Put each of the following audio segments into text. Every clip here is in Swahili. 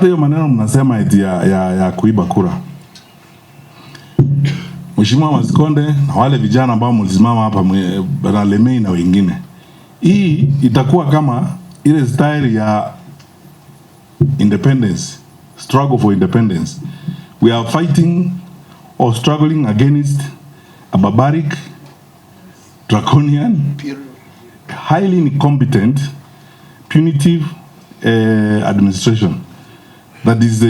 Hiyo maneno mnasema eti ya kuiba kura. Mheshimiwa Masikonde na wale vijana ambao mlisimama hapa, Bwana Lemei na wengine, hii itakuwa kama ile style ya independence, struggle for independence. We are fighting or struggling against a barbaric, draconian, highly incompetent, punitive administration that is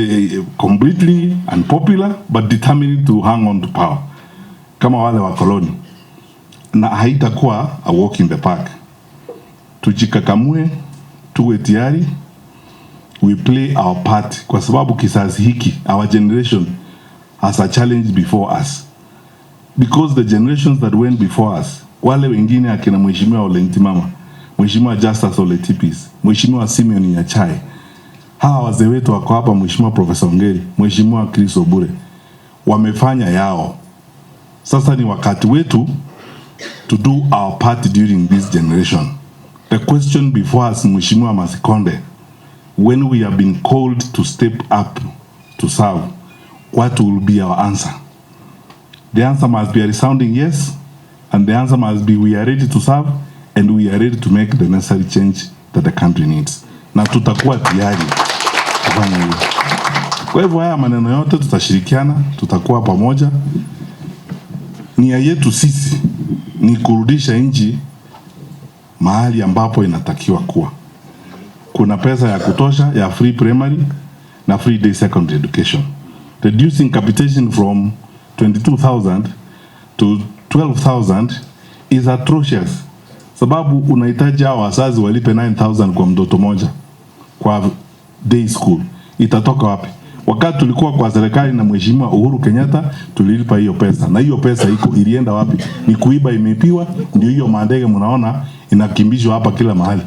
completely unpopular but determined to hang on to power kama wale wakoloni, na haitakuwa a walk in the park. Tujikakamue, tuwe tayari, we play our part, kwa sababu kizazi hiki, our generation has a challenge before us because the generations that went before us, wale wengine akina Mheshimiwa Ole Ntimama, Mheshimiwa Justus Ole Tipis, Mheshimiwa Simeon Nyachae, hawa wazee wetu wako hapa, Mheshimiwa Profesa Ongeri, Mheshimiwa Chris Obure, wamefanya yao. Sasa ni wakati wetu to do our part during this generation. The question before us, Mheshimiwa Masikonde, when we have been called to step up to serve, what will be our answer? The answer must be a resounding yes, and the answer must be we are ready to serve and we are ready to make the necessary change that the country needs. Na tutakuwa tayari kufanya hiyo. Kwa hivyo haya maneno yote tutashirikiana, tutakuwa pamoja. Nia yetu sisi ni kurudisha nchi mahali ambapo inatakiwa kuwa. Kuna pesa ya kutosha ya free primary na free day secondary education. Reducing capitation from 22,000 to 12,000 is atrocious, sababu unahitaji hao wazazi walipe 9,000 kwa mtoto moja kwa day school. Itatoka wapi? Wakati tulikuwa kwa serikali na Mheshimiwa Uhuru Kenyatta tulilipa hiyo pesa, na hiyo pesa iko ilienda wapi? Ni kuiba, imeibiwa. Ndio hiyo mandege mnaona inakimbizwa hapa kila mahali.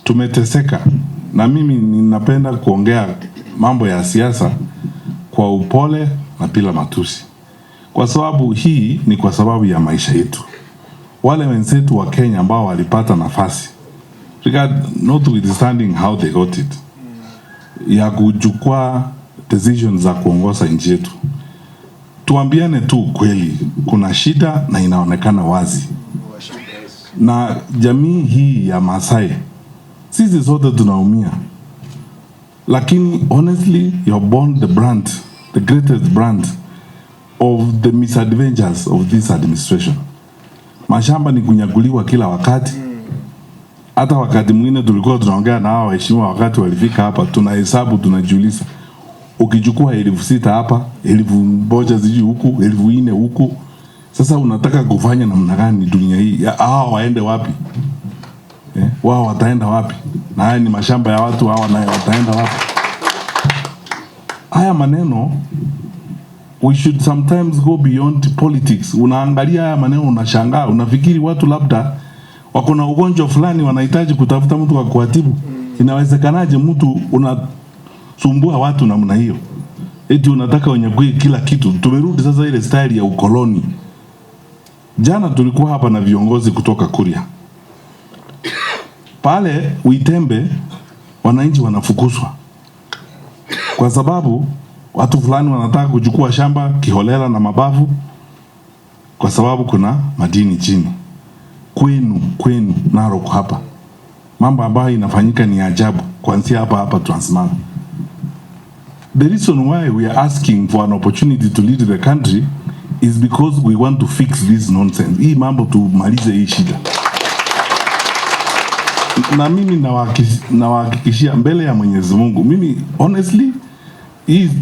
Tumeteseka, na mimi ninapenda kuongea mambo ya siasa kwa upole na bila matusi, kwa sababu hii ni kwa sababu ya maisha yetu. Wale wenzetu wa Kenya ambao walipata nafasi, notwithstanding how they got it, ya kuchukua decisions za kuongoza nchi yetu, tuambiane tu kweli, kuna shida na inaonekana wazi, na jamii hii ya Masai sisi sote tunaumia, lakini honestly you have borne the brunt, the greatest brunt of the misadventures of this administration. Mashamba ni kunyakuliwa kila wakati. Hata wakati mwingine tulikuwa tunaongea na hao waheshimiwa wakati walifika hapa, tunahesabu tunajiuliza, ukichukua 6,000 hapa, 1,000 sijui huku, 4,000 huku, sasa unataka kufanya namna gani dunia hii? Hawa waende wapi? Wao wataenda wapi? Na haya ni mashamba ya watu hawa, naye wataenda wapi? Haya maneno we should sometimes go beyond politics. Unaangalia haya maneno unashangaa, unafikiri watu labda wako na ugonjwa fulani wanahitaji kutafuta mtu wa kuwatibu. Inawezekanaje mtu unasumbua watu namna hiyo? Eti unataka unyakue kila kitu. Tumerudi sasa ile style ya ukoloni. Jana tulikuwa hapa na viongozi kutoka Kuria pale Uitembe, wananchi wanafukuzwa kwa sababu watu fulani wanataka kuchukua shamba kiholela na mabavu, kwa sababu kuna madini chini. Kwenu Narok hapa, mambo ambayo inafanyika ni ajabu, kuanzia hapa hapa Transmara. The reason why we are asking for an opportunity to lead the country is because we want to fix this nonsense. Hii mambo tumalize hii shida. Na mimi nawahakikishia mbele ya Mwenyezi Mungu, mimi honestly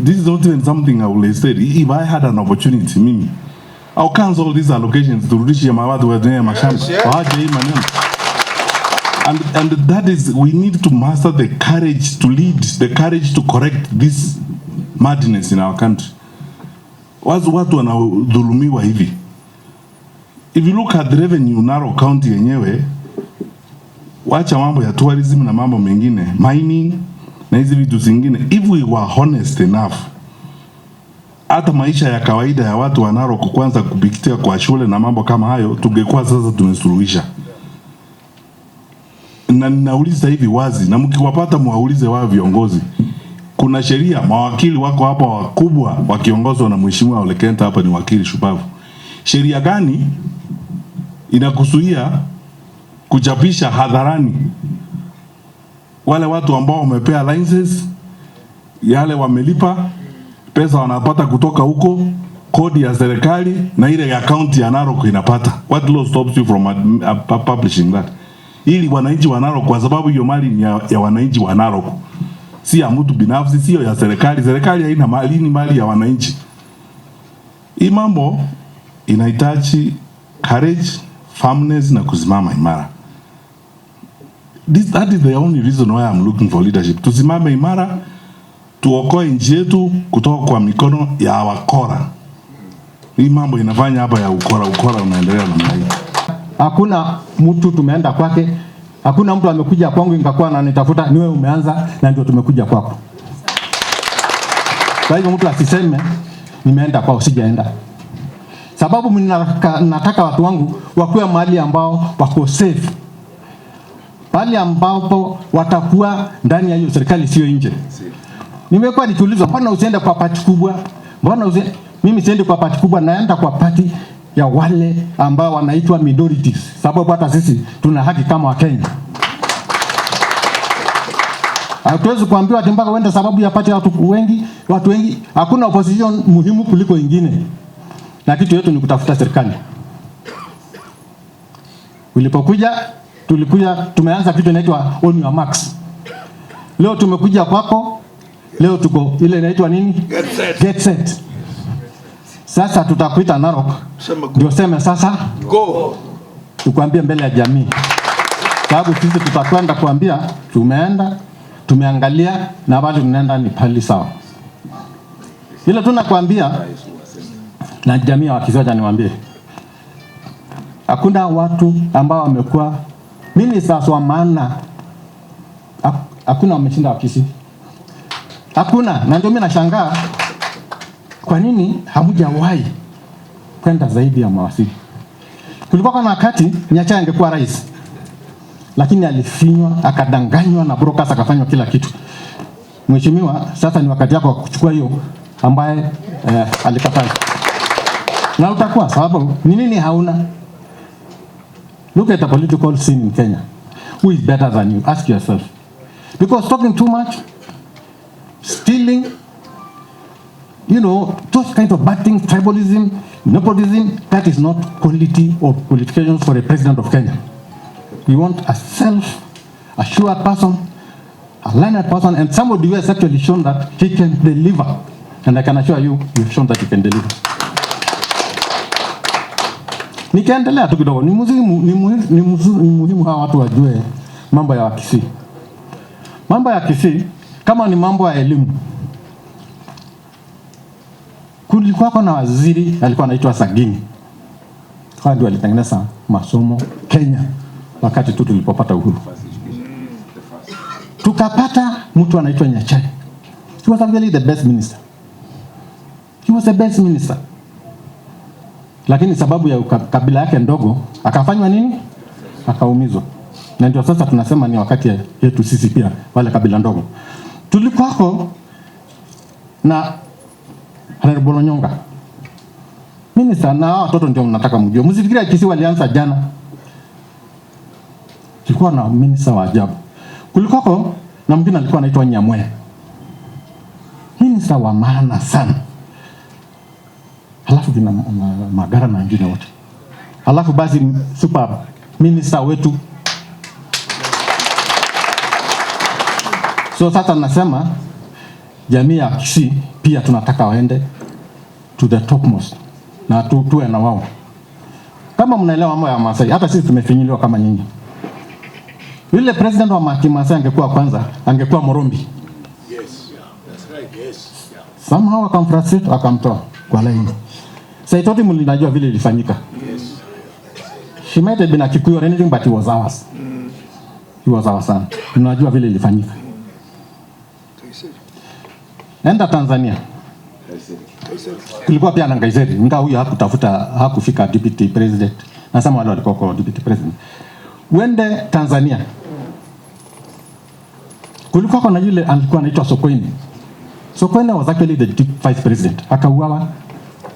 this is not even something I will say. If I had an opportunity, mimi I'll cancel these allocations, turudishe watu wenye mashamba. Waache hii maneno. And that is, we need to master the courage to lead, the courage to correct this madness in our country. Watu wanadhulumiwa hivi. If you look at the revenue Narok County yenyewe, wacha mambo ya tourism na mambo mengine, mining na hizi vitu zingine, if we were honest enough, hata maisha ya kawaida ya watu wa Narok kwanza kupitia kwa shule na mambo kama hayo, tungekuwa sasa tumesuluhisha. Na ninauliza hivi wazi, na mkiwapata muwaulize wao viongozi. Kuna sheria, mawakili wako hapa wakubwa wakiongozwa na Mheshimiwa Ole Kenta hapa ni wakili shupavu. Sheria gani inakuzuia kuchapisha hadharani wale watu ambao wamepea licenses, yale wamelipa pesa wanapata kutoka huko, kodi ya serikali na ile ya county ya Narok inapata? What law stops you from publishing that? Ili wananchi wa Narok, kwa sababu hiyo mali ni ya wananchi wa Narok, si ya mtu binafsi, sio ya serikali. Serikali haina mali, ni mali ya wananchi. Hii mambo inahitaji courage, firmness na kusimama imara. That is the only reason why I'm looking for leadership. Tusimame imara, tuokoe nchi yetu kutoka kwa mikono ya wakora. Hii mambo inafanya hapa ya ukora, ukora unaendelea namna hii. Hakuna mtu tumeenda kwake, hakuna mtu amekuja kwangu nikakuwa ananitafuta, ni wewe umeanza na ndio tumekuja kwako. Kwa hivyo mtu asiseme nimeenda kwao, sijaenda. Sababu nataka watu wangu wakuwe mahali ambao wako safe, mahali ambapo watakuwa ndani ya hiyo serikali, sio nje. Nimekuwa nikiulizwa, mbona usiende kwa party kubwa? Mbona usiende? Mimi siendi kwa party kubwa, naenda kwa party ya wale ambao wanaitwa minorities, sababu hata sisi tuna haki kama Wakenya. Hatuwezi kuambiwa ati mpaka uende sababu ya party ya watu wengi, watu wengi. Hakuna opposition muhimu kuliko ingine, na kitu yetu ni kutafuta serikali. Ulipokuja tulikuja, tumeanza kitu inaitwa on your marks. Leo tumekuja kwako, leo tuko ile inaitwa nini? Get set. Get set. Sasa tutakuita Narok, Sema go. Ndio seme sasa Go. Tukwambie mbele ya jamii, sababu sisi tutakwenda kuambia tumeenda, tumeangalia na bado tunaenda ni pali sawa. Ile tunakwambia na jamii ya Wakisii, wacha niwaambie, hakuna watu ambao wamekuwa ministers wa maana, hakuna wameshinda Wakisii, hakuna. Na ndio mimi nashangaa kwa nini hamjawahi kwenda zaidi ya mawaziri. Kulikuwa na wakati Nyachae angekuwa rais, lakini alifinywa, akadanganywa na brokers, akafanywa kila kitu. Mheshimiwa, sasa ni wakati wako wa kuchukua hiyo ambaye alikataa, na utakuwa sababu ni nini hauna? Look at the political scene in Kenya. Who is better than you? Ask yourself. Because talking too much, stealing, those kind of bad things, tribalism, nepotism, that is not quality or qualifications for a president of Kenya. We want a self-assured person, a learned person, and somebody who has actually shown that he can deliver. And I can assure you, you've shown that you can deliver. Nikiendelea tu kidogo, ni muhimu hawa watu wajue mambo ya Wakisii. Mambo ya Kisii kama ni mambo ya elimu, kulikuwa na waziri alikuwa anaitwa Sagini. Hawa ndio walitengeneza masomo Kenya wakati tu tulipopata uhuru. Tukapata mtu anaitwa Nyachae. He was actually the best minister. He was the best minister. Lakini sababu ya kabila yake ndogo akafanywa nini? Akaumizwa. Na ndio sasa tunasema ni wakati yetu sisi pia wale kabila ndogo. Tulikuwako na Honorable Onyonka. Minister, na hao watoto ndio mnataka mjue. Msifikirie Kisii walianza jana. Tulikuwa na minister wa ajabu. Kulikuwako na mwingine alikuwa anaitwa Nyamweya. Minister wa maana sana. Halafu kina Magara na wengine wote. Halafu basi super minister wetu. So sasa nasema jamii ya Kisii pia tunataka waende to the topmost na tuwe na wao. Kama mnaelewa mambo ya Masai, hata sisi tumefinyiliwa kama nyinyi. Yule president wa Kimasai angekuwa kwanza, angekuwa Morombi. Yes, yeah, that's right. Yes. Yeah. Somehow akamfrustrate, akamtoa kwa line. Saitoti mlinajua vile ilifanyika. Yes. She might have been a Kikuyu or anything, but he was ours. He was our son. Mnajua vile ilifanyika. Enda Tanzania. Kulikuwa pia na Nkaissery. Ingawa huyu hakutafuta, hakufika deputy president. Nasema wale walikuwa kwa deputy president. Uende Tanzania. Kulikuwa kuna yule alikuwa anaitwa Sokoine. Sokoine was actually the vice president. Akauawa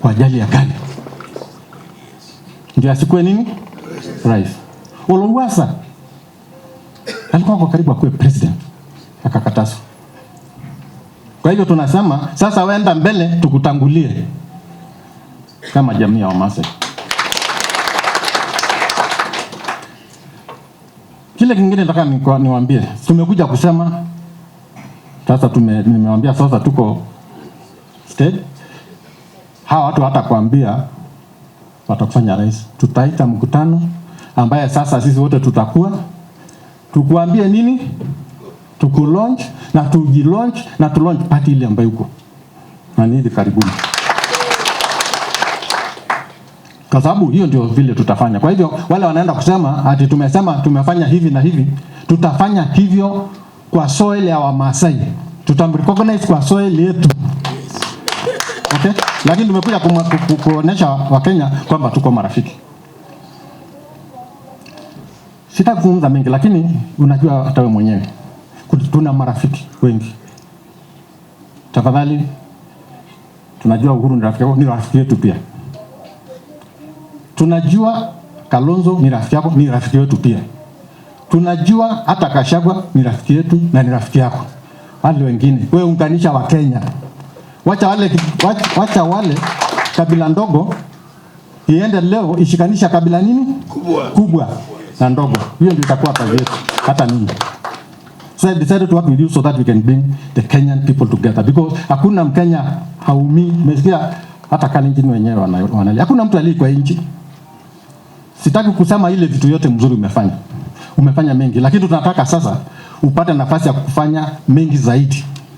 kwa ajali ya gari. Ndio asikuwe nini? Rais. Lowassa alikuwa kwa karibu akuwe president, akakatazwa. Kwa hivyo tunasema sasa, wenda mbele, tukutangulie kama jamii ya Wamasai. Kile kingine nataka niwaambie, tumekuja kusema sasa, nimewaambia sasa tuko state. Hawa watu hatakwambia watakufanya rais. Tutaita mkutano ambaye sasa sisi wote tutakuwa tukuambie nini, tukulaunch na tujilaunch na tulaunch party ile ambayo uko na ni hivi karibuni, kwa sababu hiyo ndio vile tutafanya. Kwa hivyo wale wanaenda kusema ati tumesema tumefanya hivi na hivi, tutafanya hivyo kwa soil ya Wamasai, tutamrecognize kwa soil yetu. Okay? Lakini tumekuja kuonesha Wakenya kwamba tuko marafiki. Sitaki kuzungumza mengi, lakini unajua hata wewe mwenyewe tuna marafiki wengi. Tafadhali, tunajua Uhuru ni rafiki yako, ni rafiki yetu pia. Tunajua Kalonzo ni rafiki yako, ni rafiki yetu pia. Tunajua hata Gachagua ni rafiki yetu na ni rafiki yako. Wale wengine, wewe unganisha Wakenya. Wacha wale kabila ndogo iende leo ishikanisha kabila nini? Kubwa. Kubwa na ndogo. Hiyo ndio itakuwa kazi yetu, hata mimi. So I decided to work with you so that we can bring the Kenyan people together, because hakuna Mkenya haumii. Umesikia hata Kalenjin wenyewe wanalia. Hakuna mtu aliye kwa nchi. Sitaki kusema ile vitu yote mzuri umefanya. Umefanya mengi, lakini tunataka sasa upate nafasi ya kufanya mengi zaidi.